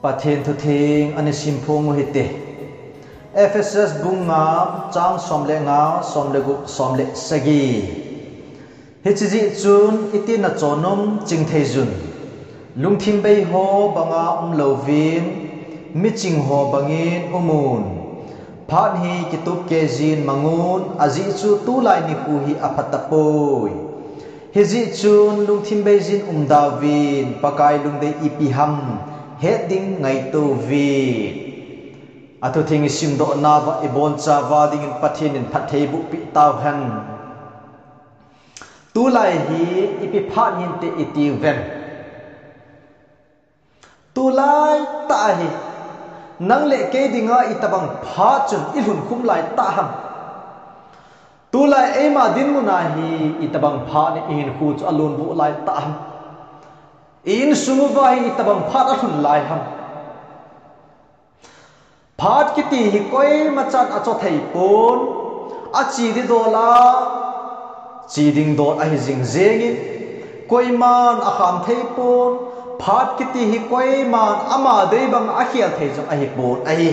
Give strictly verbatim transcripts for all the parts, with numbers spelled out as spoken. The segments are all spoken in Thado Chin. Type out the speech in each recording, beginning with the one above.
Pathen thutheng ani simphong u hite. Ephesus bung nga, chang som le nga, som le gup, som le sagi. Hiche jeh chun iti nachonum chingthei jun. Lungthim bei ho banga umlouvin, miching ho bangin umun. Phat hi kitup keijin mangun, ajeh chu tulai nikho hi aphatapoi. Hijeh chun lungthim beijin umdauvin, Pakai lungdei ipi ham het ding ngaitouvin. Athutheng isimdoh nauva ibonchauva dingin Pathen in phatthei bohpeh tauhen. Tulai hi ipi phat hinte itiuvem. Tulai tah hi nang le kei dinga itobang phat chun ilhun khum lai tah ham. Tulai eima dinmun a hi itobang phat in ihinkho chu alonvoh lai tah ham. I insung uva hi itobang phat alhun lai ham. Phat kiti hi koimachan achoh thei pon, ache ding dol a, che ding dol ahi jing jengin, koiman akham thei pon, phat kiti hi koiman ama dei bang akhel thei jong ahi pon ahi.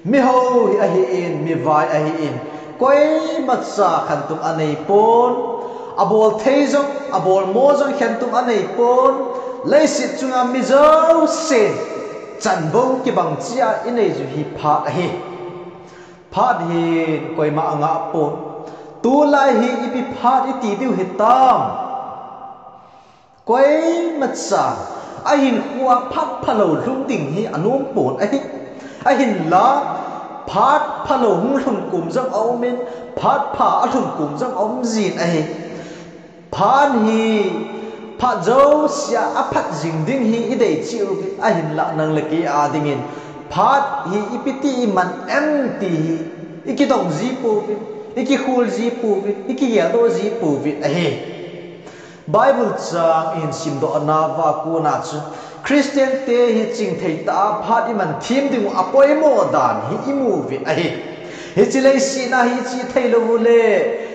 Miho hi ahin, mivai ahin, koimacha khentum anei pon, abol thei jong, abol mo jong khentum anei pon, leiset chunga mi jousen chanvou kibang chea inei jiu hi phat ahi. Phat hin koima angah pon. Tulai hi ipi phat iti diu hitam. Koimacha ahinkhoa phat phalou lhung ding hi anom pon ahi. Ahinla phat phalou hung lhun kom jong aumin, phat pha alhun kom jong aum jin ahi. Phat hi phat jousea aphat jing ding hi idei cheh uvin, ahinla nang le kei a dingin phat hi ipi ti iman em ti hi ikidong ji pouvin, ikikhol ji pouvin, ikigeldoh ji pouvin ahi. Bible chang ihin simdoh nauva kona chu Christian te hi chingthei tah a phat iman them dingu apoimo dan hi imu uvin ahi. Hiche leiset a hi iche theilou u le,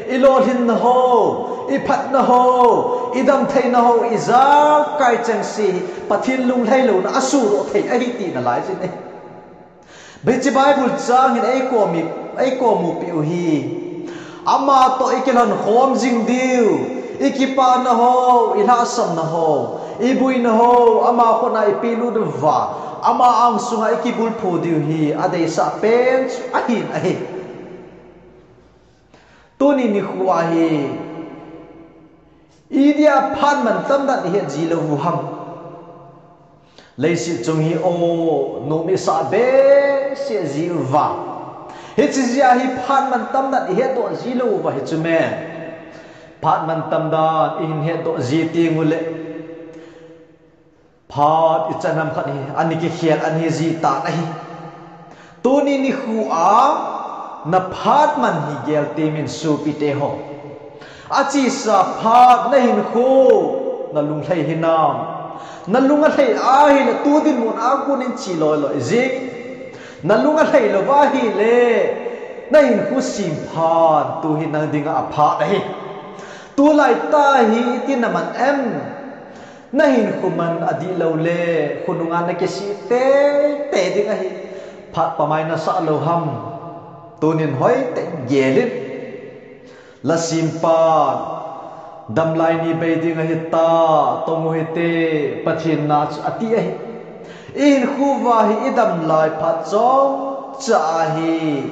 ilolhinna ho, iphatna ho, idamtheina ho, ijakai chengse hi Pathen lunglhailouna asodoh thei ahi tina laijin ahi. Hiche Bible chang hin eikom u, eikomu peh u hi. Ama toh ikilhon khom jing diu, ikipana ho, ilhahsamna ho, iboina ho, ama khut a ipelut uva, ama angsunga ikibulphu diu hi adeisah pen chu ahin ahi. Tuni nikho a hi, idia phat mantam dan ihet ji lou u ham. Leiset chung hi o, nom isah behseh ji uva. Hiche jeh a hi phat mantam dan ihetdoh ji lou uva hi chu me. Phat mantam dan ihin hetdoh ji teng u le, phat ichan ham khat hi ana kikhel ana hi ji tan ahi. Tuni nikho a na phat man hi gel temin sopite ho. Achesa phat nahinkho nalunglhai hinam? Nalung alhai ahile tu dinmun a konin che loi loi jing. Nalung alhai lou ahile nahinkho semphan tu hi nang dinga aphat ahi. Tulai tah hi iti naman em? Nahinkho man adihlou le, khonunga nakisih teitei ding ahi. Phat pamai nasah lou ham? Tunin hoitah in gel in. Lasempan, damlai ni bei ding ahitai, tong u hite, Pathen na chu ati ahi. Ihinkho uva hi idamlai phat chomcha ahi.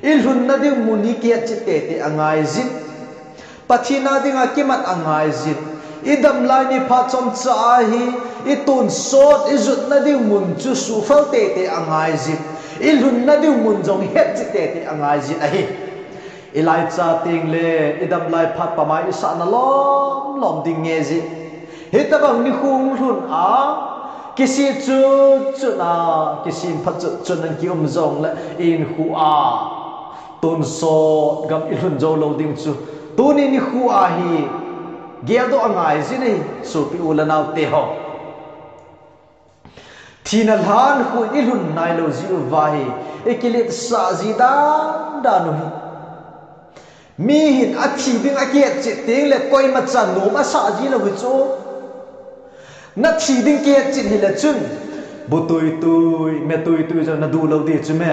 Ilhunna ding mun hi kihetchet teitei angaijin. Pathen a dinga kimat angaijin. Idamlai ni phat chomcha ahi, itonsot, ijotna ding mun chu suhfel teitei angaijin. Ilhunna ding mun jong hetchet teitei angaijin ahi. Ilhaicha teng le, idamlai phat pamai isahna lom lom ding nge ji. Hitobang nikho hung lhun a, kisih chutchut a, kisempha chutchut a kium jongle, ihinkho a tonsot gam ilhun jou lou ding chu, tuni nikho a hi geldoh angaijin ahi, sopi u le naote ho. Thina lhan khu ilhun nailou ji uva hi, ikiletsah ji dan dan u hi. Mi hin athi ding akihetchet teng le koimachan nom asah ji lou hi chu. Nathi ding kihetchet hile chun, Bu tuitui, me tuitui jong na duh lou ding chu me.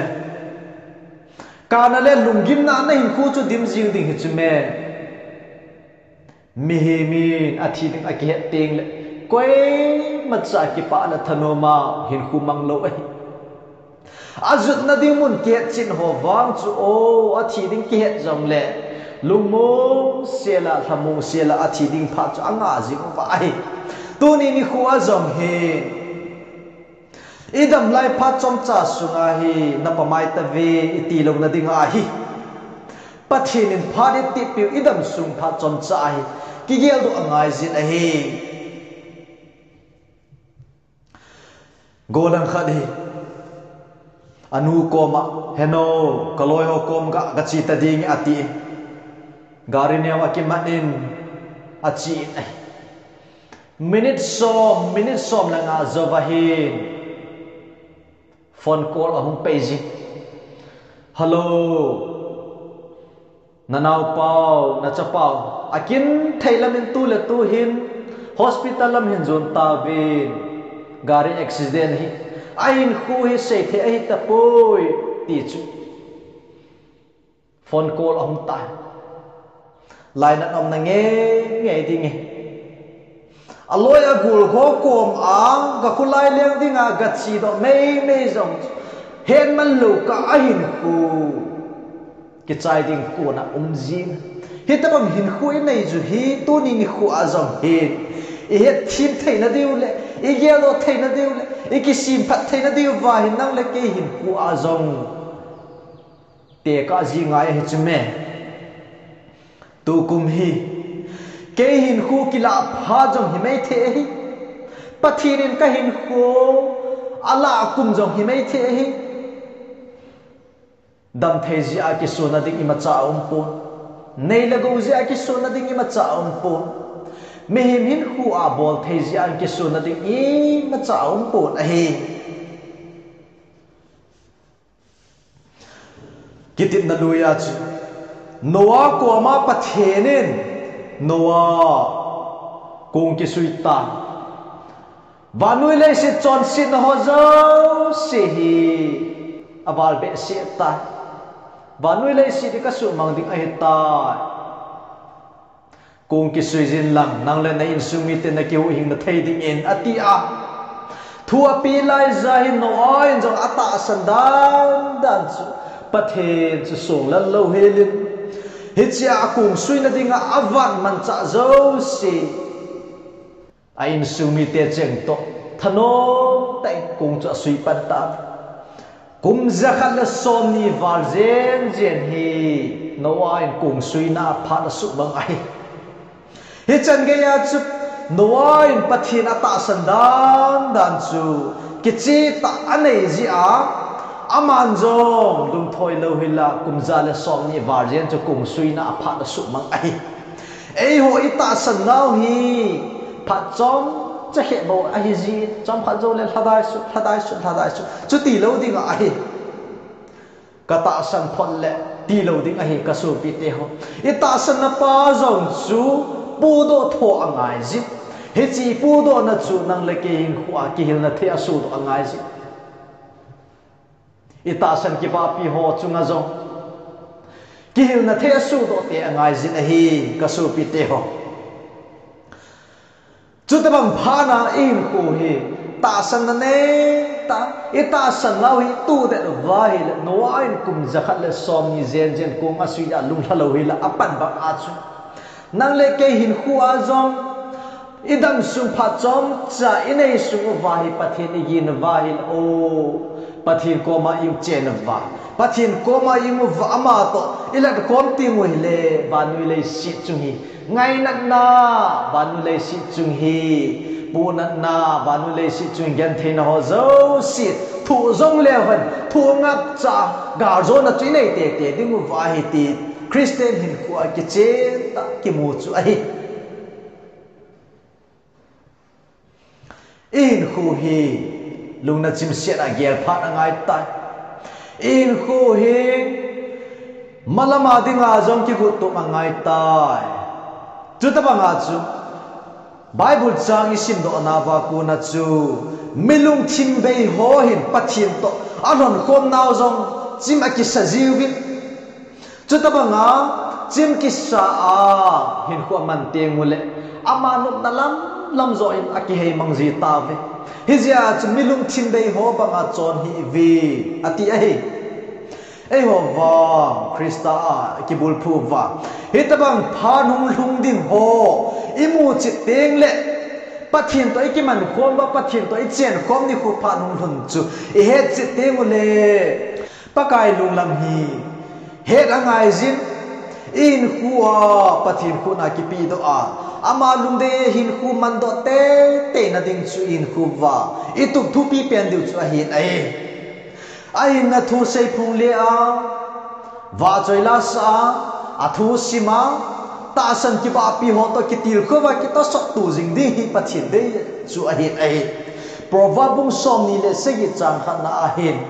Kana le lunggimna a na hinkho chu dim jing ding hi chu me. Mihem in athi ding akihet teng le, koima cha kipah le thanom a hinkho mang lou ahi. Ajotna ding mun kihet chet ho vang chu, o, athi ding kihet jong le, lungmong sela, lhamong sela athi ding phat chu anga jing uva ahi. Tuni nikho a jong hi, i dam lai phat chomcha sunga hi na pamai tave i ti louna ding ahi. Pathen in phat i tipiu i dam sung phat chomcha hi kigel doh angai jin ahi. Gollhang khat hi anu koma, "Heno, ka loi ho kom ga, ga che ta ding," ati. Gari neo akiman in ache in ahi. Minute som, minute som le nga jou va hin phone call ahung pai jin. "Hello, na naopau, na chapau, akin thei lam in tu le tu hin hospital lam hin jon tauvin, gari accident hi, ahinkho hi seithei ahi tapoi," ti chu phone call ahung tai. Lainat umna ngei ngei ding e. Aloi agol ho kom a ga kholai leng dinga ga che doh mei mei jong, hetman lou kah a hinkho kichai ding kona um jin. Hitobang hinkho i nei chu hi tuni nikho a jong hi i hetthem theina diu le, i geldoh theina diu le, i kisemphat theina diu va hi nang le kei hinkho a jong tekah ji ngai ahi chu me. Tukum hi kei hinkho kilah phat jong hi mei thei ahi. Pathen in ka hinkho alah kum jong hi mei thei ahi. Dam thei jeh a kisonna ding imacha aumpon. Nei le gou jeh a kisonna ding imacha aumpon. Mihem hinkho a bol thei jeh a kisonna ding imacha aumpon ahi. Kitepna lui a chu Noah koma Pathen in, "Noah, kong kisui tan. Vannoi leiset chonsetna ho jouse hi aval behseh tai. Vannoi leiset hi ka suhmang ding ahitai. Kong kisui jin lang, nang le na insung mite na kihuhhingna thei dingin," ati a. Thu apeh laija hi Noah in jong atahsan dan dan chu Pathen chu songlel louhel in, hiche a kong suina dinga avan manchah jouse a insung mite cheng toh thanom tah in kong chu asui pan tai. Kum jakhat le somni val jen jen hi Noah in kong suina a phat asuhmang ahi. Hichan geiya chu Noah in Pathen atahsan dan dan chu kicheh tah anei jeh a, aman jong lungthoi louhel a kum ja le somni val jen chu kong suina a phat asuhmang ahi. Eiho i tahsan nau hi phat chomcha khat bou ahi jin, chomkhat jou le lhadai sut, lhadai sut, lhadai sut, chuti lou ding ahi. Ka tahsan phot le ti lou ding ahi, ka sopite ho. I tahsanna pa jong chu pohdoh tho angai jin. Hiche pohdohna chu nang le kei hinkho a kihilna thei a sohdoh angai jin. I tahsan kivahpi ho chunga jong kihilna thei a sohdoh te angai jin ahi, ka sopite ho. Chutobang phat a i hinkho hi tahsanna nei tah, i tahsan nau hi tudet uva ahile, Noah in kum jakhat le somni jen jen kong asui a lunglha louhel a apan bang a chu, nang le kei hinkho a jong i dam sung phat chomcha i nei sung uva hi Pathen i gin uva ahile, o, Pathen koma i chen uva, Pathen koma i um uva, ama toh i lat khom teng u hile, vannoi leiset chung hi ngainatna, vannoi leiset chung hi punatna, vannoi leiset chung hi gentheina ho jouse, thoh jong leu hen, thoh ngapcha, galjona chu i nei tete ding uva ahi ti Christian hinkho a kichen tah kimu chu ahi. I hinkho hi lungna chimset a gel phat angai tai. I hinkho hi malam a dinga jong kigot tup angai tai. Chutobang a chu Bible chang i simdoh nauva kona chu, mi lungthim bei ho hin Pathen toh alhon khom nau jong chim akisa jiuvin. Chuti banga chim kisa a hinkho aman teng uleh, ama nopna lam lam joh in akihei mang ji tauve. Hijeh a chu mi lungthim bei ho banga chon hih uve, ati ahi. Eiho vang Christa a kibulphu uva, hitabang phat hung lhung ding ho i mu chit teng leh, Pathen toh i kiman khom uva, Pathen toh i chen khom nikho phat hung lhun chu i het chit teng uleh, Pakai lunglam hi het angai jin, i hinkho a Pathen khut a kipe doh a, ama lungdei hinkho mandoh teitei na ding chu i hinkho uva i tup thupi pen diu chu ahin ahi. Ahinna thu seiphong le a, vahchoi la sa a, athu sim a, tahsan kibahpi ho toh kitilkhou va kitahsan tu jing ding hi Pathen dei chu ahin ahi. Proverb bung somni le sagi chang khatna ahin,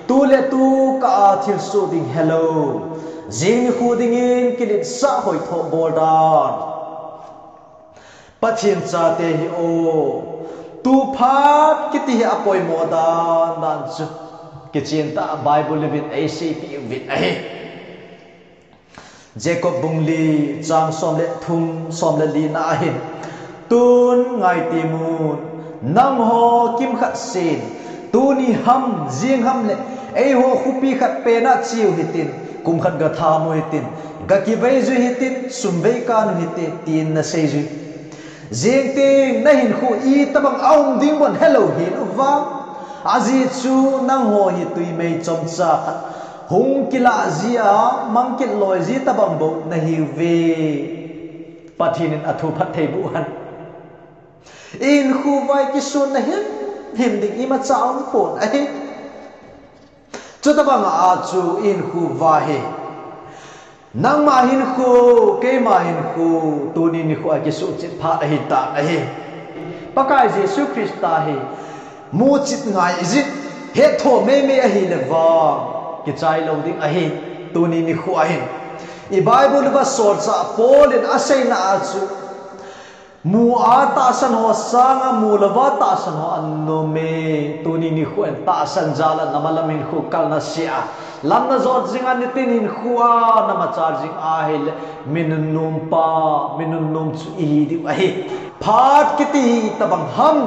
tu le tu kah a thilsoh ding helou, jing nikho dingin kiletsah hoithoh bol dan. Pathen chate hi o, tu phat kiti hi apoimo dan dan chu kichen tah a Bible in eiseipeh uvin ahi. Jacob bung li chang som le thum, som le lina ahin, tun ngai temun, nangho kimkhat sen, tuni ham, jing ham le, eiho khopi khat pen a cheu hitin, kum khat ga tham u hitin, ga kivei jui hitin, sum vei kan u hitin, tin na sei jui. Jing teng na hinkho itobang a um ding bon helou hel uva, ajeh chu nangho hi tui mei chomcha khat hung kilah ji a, mang kit loi ji tobang bou na hiuve. Pathen in athu phatthei boh hen. I hinkho uva i kisonna himhim ding imacha um pon ahi. Chuti banga chu i hinkho uva hi, nangma hinkho, keima hinkho, tuni nikho a kisuhchet phat ahitan ahi. Pakai Jesu Christa hi muchet ngai ijin, hetthou meimei ahile vang kichai lou ding ahi. Tuni nikho ahin, i Bible uva solchah Paul in aseina a chu, mu a tahsan ho sanga mu louva tahsan ho anom e. Tuni nikho in tahsan jal a namalam hinkho kalna seh a, lam najot jing a nitin hinkho a namachal jing ahile, mi nunnom pa, mi nunnom chu ihi diu ahi. Phat kiti hi itobang ham.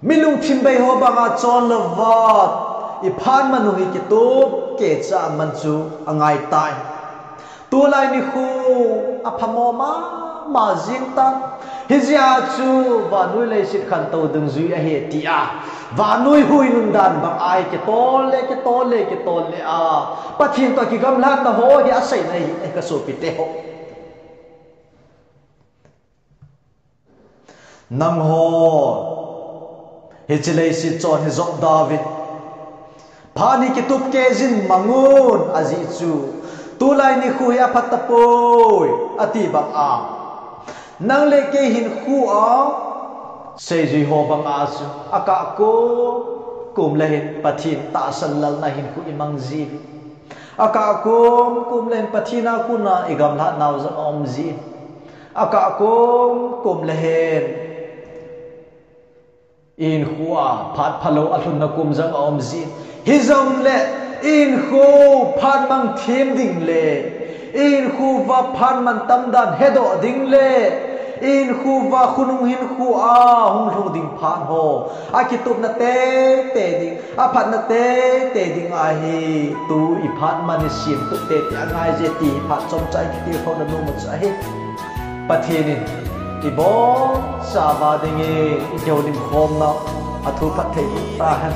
Mi lungthim bei ho banga chon louva i phat man u hi kitup keh cha man chu angaitai. Tulai nikho aphamo mama jing tan. Hijeh a chu vannoi leiset khantou dungjui ahi tia, vannoi huinun dan bang a hi kitol le, kitol le, kitol le a, Pathen toh kigamlatna ho hi aseina ahi, kasopite ho. Nangho hiche leiset chon hi jop dauvin, phat hi kitup keh jin mangun, ajeh chu tulai nikho hi aphat tapoi, ati bang a, nang le kei hinkho a seijui ho bang a chu, akah kom kom le hin Pathen tahsan lalna hinkho imang jiuvin. Akah kom kom le hin Pathen a kona igamlat nau jong aum jin. Akah kom kom le hin i hinkho a phat phalou alhunna kom jong aum jin. Hijongle i hinkho phat mang them ding le, i hinkho uva phat mantam dan hedoh ding le, i hinkho uva khonung hinkho a hung lhung ding phat ho akitupna teitei ding, aphatna teitei ding ahi. Tu i phat man hi semtup teitei angai je ti hi phat chomcha i kitilkhouna nom u chu ahi. Pathen in ibonchauva dingin i kihoulim khomnau athu phatthei boh tahen.